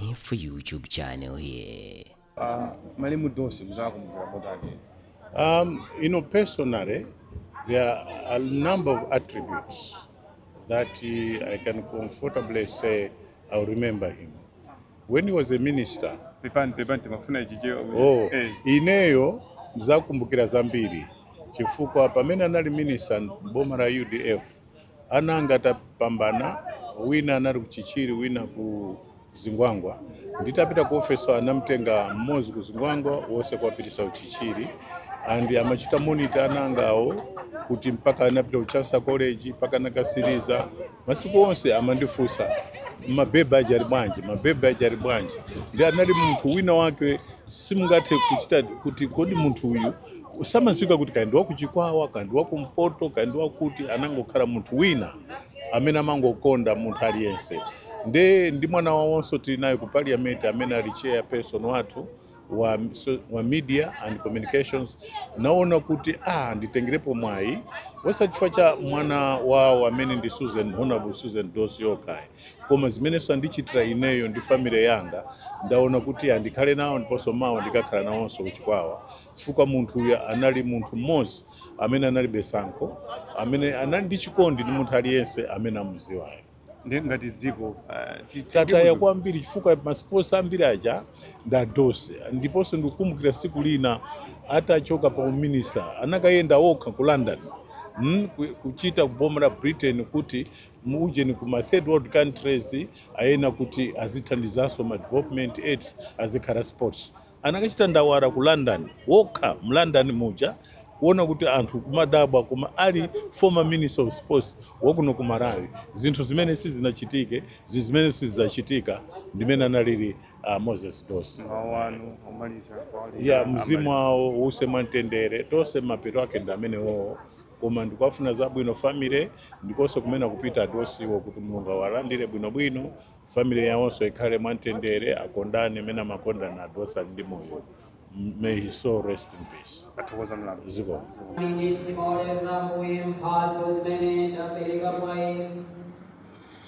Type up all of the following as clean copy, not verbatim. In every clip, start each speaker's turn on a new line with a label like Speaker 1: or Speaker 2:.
Speaker 1: Hanifa YouTube channel here.
Speaker 2: Malemu Dossi muzakumbukira motani?
Speaker 3: Personally, there are a number of attributes that I can comfortably say I'll remember him. When he was a minister,
Speaker 2: Pepani, pepani, timafuna Chichewa.
Speaker 3: Oh,
Speaker 2: Eh.
Speaker 3: ineyo ndizakumbukira zambiri chifukwa pamene anali minister mboma la UDF, ananga atapambana, wina anali kuchichiri, wina ku Zingwangwa. Nditapita ku office, anamtenga mmodzi ku Zingwangwa, wonse kuwapitisa kuchichiri, and amachita monitor anangawo kuti mpaka anapita ku Chancellor College, mpaka anakasiriza. Masiku onse amandifunsa, "Mabebe aja ali bwanji? Mabebe aja ali bwanji?" Ndi anali munthu wina wake simungathe kuchita kuti kodi munthu uyu samadziwika kuti kandi wakuchikwawa, kandi wakumpoto, kandi wakuti. Anangokhala munthu wina amene amangokonda munthu aliyense. Nde ndi mwana wawonso tili naye ku parliament, amene ali chairperson wathu wa media and communications. Naona kuti nditengerepo mwayi, osati chifukwa cha mwana wawo amene ndi Susan, Honorable Susan Dossi yokhayi, koma zimenenso andichitira ineyo ndi family yanga. Ndaona kuti andikhale nawo, ndiponso mawa ndikakhala nawonso kuchikwawa, chifukwa munthu uyu anali munthu mmodzi amene analibe sankho, amene anali ndi chikondi ndi munthu aliyense amene amuziwayo.
Speaker 2: Ndi ngati dziko
Speaker 3: Tataya kwambiri, chifukwa ma sports ambiri aja ndadose. Ndiponso ndikukumbukira siku lina atachoka pa uminister, anakayenda wokha ku London, kuchita kuboma la Britain, kuti muujeni kuma third world countries ayena kuti azithandizanso ma development aids, azikhala sports. Anakachita ndawala ku London wokha, mu London muja, kuona kuti anthu kumadabwa, koma ali former minister of sports wakuno ku Malawi. Zinthu zimene sizinachitike, zinthu zimene sizizachitika, ndimene analili Moses Dossi.
Speaker 2: Mawu anu omaliza kwa
Speaker 3: Ya, mzimu wawo uuse mwamtendere. Tonse mapeto ake ndi amenewowo, koma ndikuwafuna zabwino family, ndiponso kumene kupita Dossiwo, kuti Mulungu awalandire bwinobwino, family yawonso ikhale mwamtendere, akondane mene amakondana Adossi ali ndi moyo. May his soul rest in peace.
Speaker 2: Athokoza mlalo.
Speaker 3: Zikomo.
Speaker 4: Nditimaoleza Mbuye mphatso zimene tapereka kwa inu,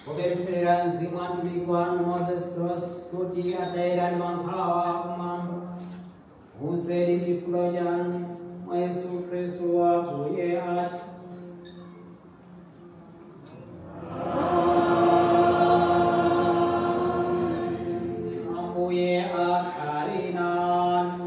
Speaker 4: kupempherera mzimu wa mtumiki wanu Moses Dossi, kuti atayera ndi mankhwala akumwamba useri mchifundo chanu, mwa Yesu Khristu Ambuye athu. Ambuye akhale nanu.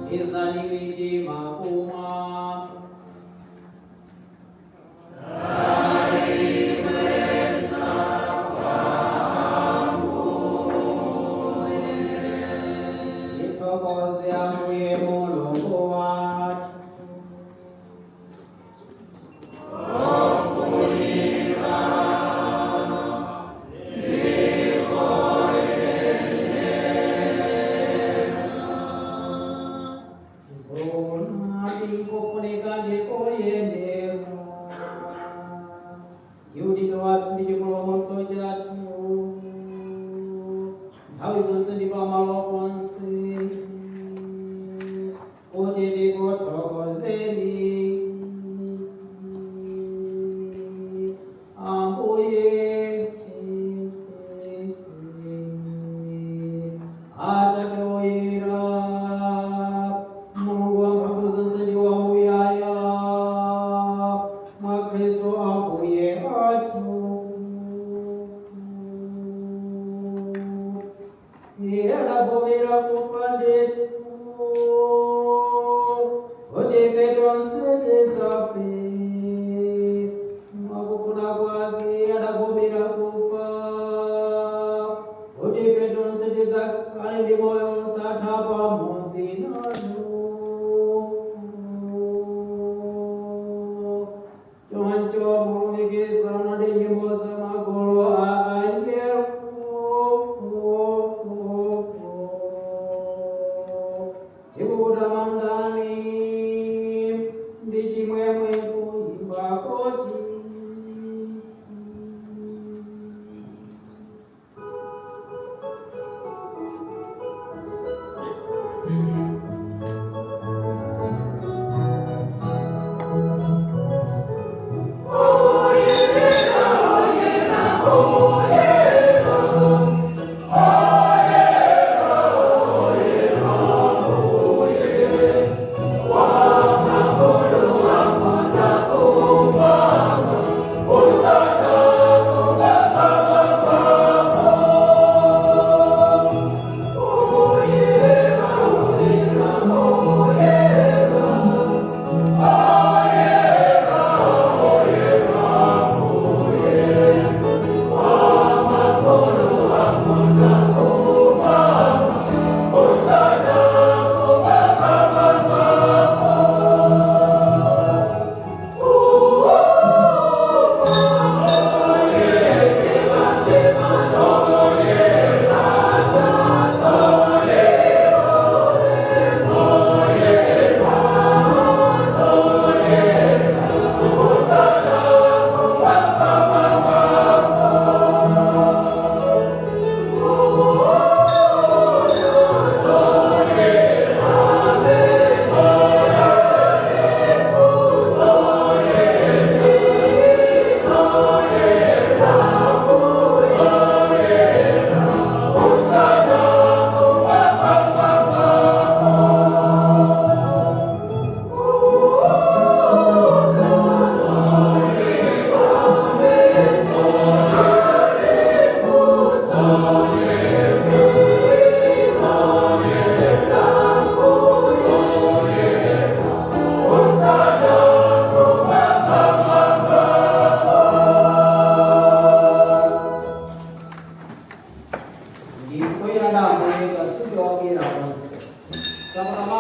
Speaker 4: Kwezani mitima kumwamba. Tithokoze Ambuye Mulungu wathu. Zoonadi, nkofunika ndikoyenera, ndi udindo wathu ndi chipulumutso chathu, nthawi zonse ndi pamalo ponse, kuti tikuthokozeni, Ambuye Atate oyera, Mulungu wamphamvu zonse ndi wamuyaya, mwa Khristu Ambuye athu. Iye adavomera kufa ndithu kuti ife tonse tisafe. Mwakufuna kwake adavomera kufa kuti ife tonse tidzakhale ndi moyo osatha pamodzi nanu. Choncho mulumikizana ndi nyimbo za magulu a angelo, tikukutamandani ndi chimwemwe kuimba koti: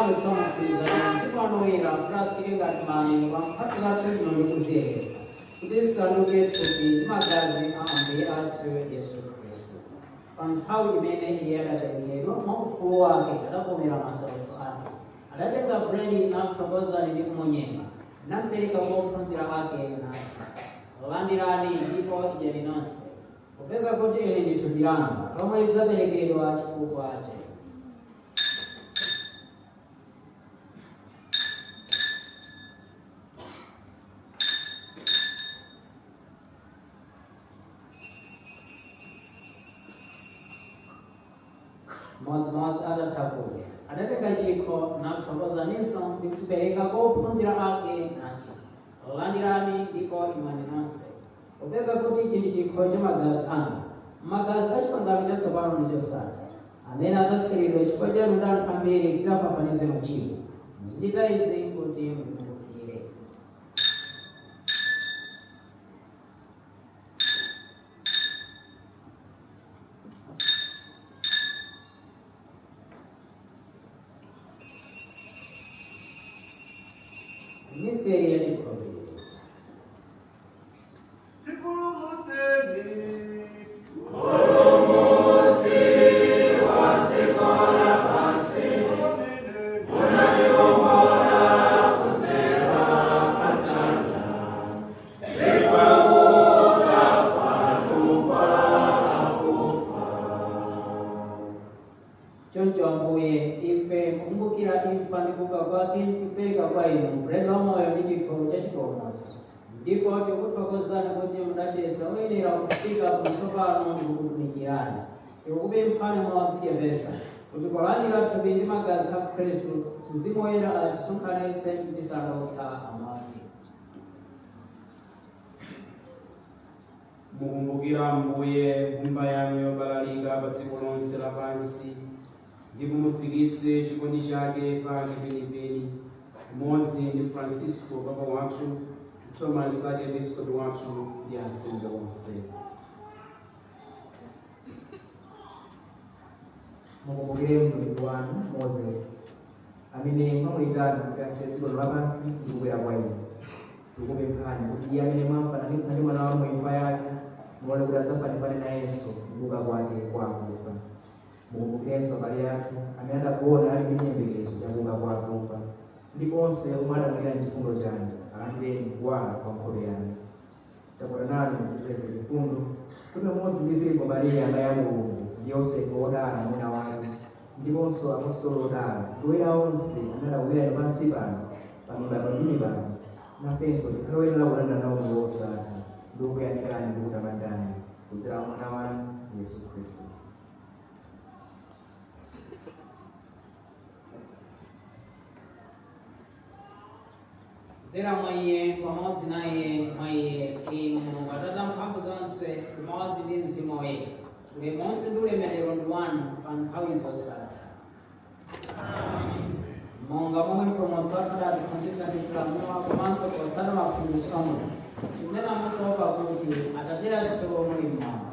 Speaker 4: wanu tsono mgwirizano mzimu wanu woyera kuti atsike ngati mame pa mphatso zathu zino ndi kuziyeretsa, kuti zisanduke thupi ndi magazi a Ambuye athu Yesu Khristu. Pa nthawi imene iye adaperekedwa mwaufulu wake, adavomera masautso ake, adatenga buledi nakuthokozani ndi kumunyema, nampereka kwa ophunzira ake nati, "Landirani ndipo idyani nonse, popeza kuti ili ndi thupi langa lomwe lidzaperekedwa chifukwa cha inu." Modzimodzi atatha kudya, adatenga chikho nakuthokozaninso ndi kuchipereka kwa ophunzira ake nati, "Landirani ndipo imwani nonse, popeza kuti ichi ndi chikho cha magazi anga, magazi a chipangano chatsopano ndi chosatha, amene adzathiridwa chifukwa chanu ndi anthu ambiri kuti afafanize machimo. Muzichita izi kuti mundikumbukire." Misteri ya chikhulupiriro.
Speaker 5: Tipulumutseni.
Speaker 4: Choncho Ambuye, ife kukumbukira imfa ndi kuuka kwake, tikupereka kwa inu buledi wa moyo ndi chikho cha chipulumutso, ndipo tikuthokozani kuti mudatiyesa oyenera kufika pamaso panu ndi kukutumikirani. Tikukupemphani modzichepetsa kuti polandira thupi ndi magazi a Khristu, Mzimu Woyera atisonkhanitse ndi kutisandutsa amodzi.
Speaker 6: Mukumbukira Ambuye mbumba yanu yobalalika pa dziko lonse lapansi, ndipo mufikitse chikondi chake pake penipeni, pamodzi ndi Francisco Papa wathu, Thomas Archiepiscopi wathu ndi ansembe onse.
Speaker 7: Mukumbukire mtumiki wanu Moses, amene mwamuyitana kuti asiye dziko lapansi ndi kubwera kwa inu. Tikukupemphani kuti iye amene mwamfananitsa ndi mwana wanu mu imfa yake, mulole kuti adzafanifane nayenso m'kuuka kwake kwa akufa. Mukumbukirenso abale athu amene adagona ali ndi chiyembekezo cha kuuka kwa akufa, ndipo onse omwe adamwalira m'chifundo chanu, alandireni kuwala kwa nkhope yanu. Tapota nanu mutichitire chifundo, kuti pamodzi ndi Virgo Mariya amayi a Mulungu, ndi Yosefe wodala mwamuna wake, ndiponso apostolo odala ndi oyera onse amene adakukomerani pansi pano pa mibado ndi mibado, nafenso tikhale oyenera kulandira nawo moyo wosatha ndi kukuyamikani ndi kukutamandani kudzera mwa Mwana wanu Yesu Khristu.
Speaker 4: Kudzera mwa iye, pamodzi naye, mwa iye, inu Mulungu Atate amphamvu zonse, limodzi ndi Mzimu Woyera, ulemu wonse ndi ulemerero ndi wanu pa nthawi zosatha. Monga momwe Mpulumutsi wathu adatiphunzitsa ndi kutilamula komanso potsata maphunzitso a Mulungu, tikunena mosaopa kuti: Atate athu muli mmwamba.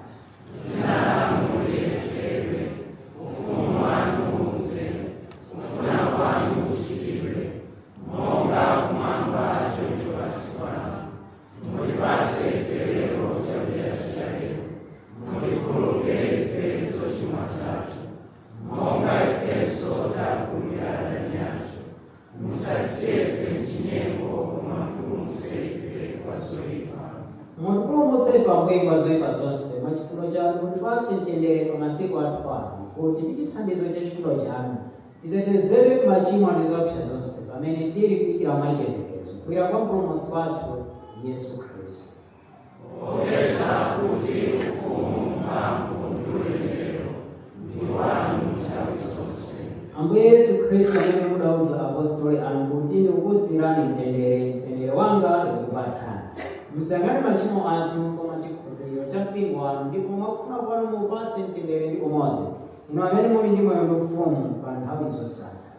Speaker 4: Mutipulumutse ife Ambuye kwa zoyipa zonse. Mwachifundo chanu mutipatse mtendere pa masiku athu ano, kuti ndi chithandizo cha chifundo chanu titetezedwe ku machimo ndi zoopsa zonse, pamene tili kudikira mwachiyembekezo kubwera kwa Mpulumutsi wathu Yesu Khristu. Ambuye Yesu Khristu, amene mudauza apostoli anu kuti, "Ndikukusiyirani mtendere, mtendere wanga ndikukupatsani," musayang'ane machimo athu koma chikhulupiriro cha mpingo wanu, ndipo mwakufuna kwanu mupatse mtendere ndi umodzi, inu amene muli ndi moyo ndi ufumu pa nthawi zosatha.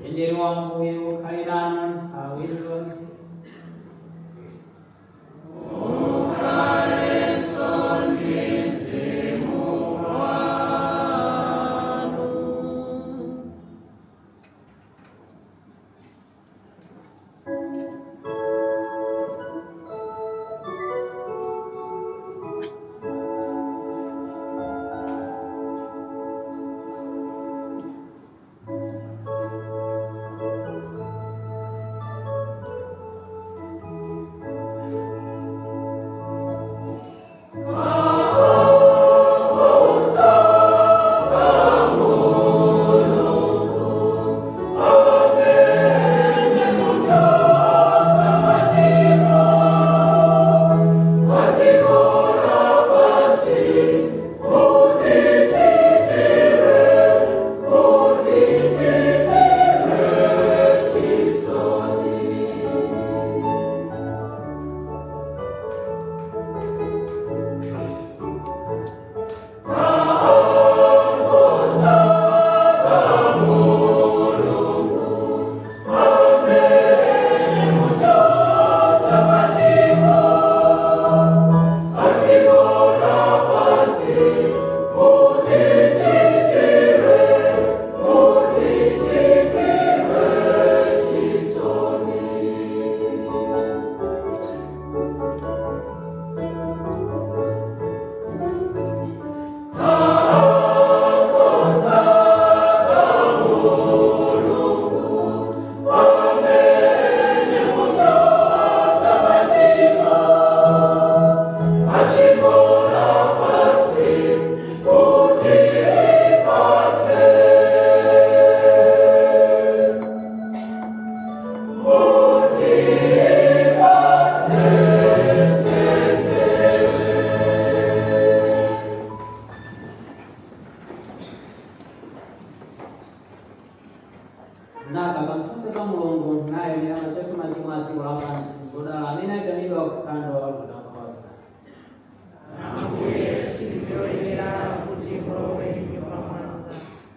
Speaker 4: Mtendere wa Ambuye ukhale nanu nthawi zonse. Naka kankhosa ka Mulungu naye amene amachotsa machimo a dziko lapansi, ngodala amene ayitanidwa kuphwando la Mwanawankhosa.
Speaker 8: Ambuye, sindioyenera kuti mulowe m'nyumba mwanga,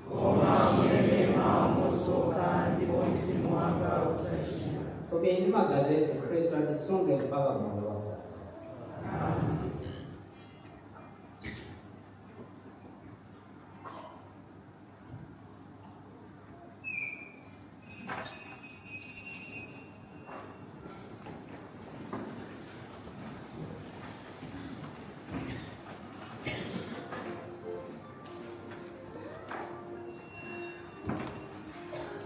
Speaker 8: koma munene mawu amodzi okha ndipo mzimu wanga udzachira.
Speaker 4: Thupi ndi magazi a Yesu Khristu atisunge mpaka moyo wosatha.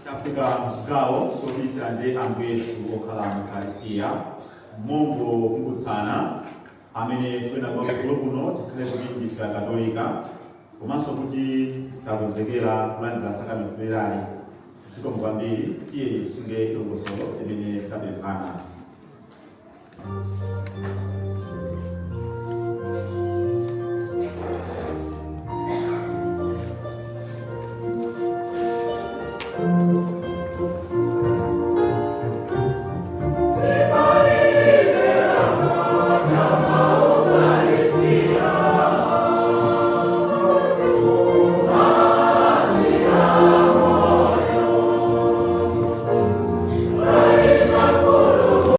Speaker 5: Tafika mchigawo chopita ndi Ambuye Yesu okhala mu Ukaristiya, mongokumbutsana amene tikuyenda kumasukulu kuno, tikhale kuti ndife Akatolika komanso kuti takonzekera kulandira sakramenti loyerali. Zikomo kwambiri. Tiyeni tisunge dongosolo limene tapemphana.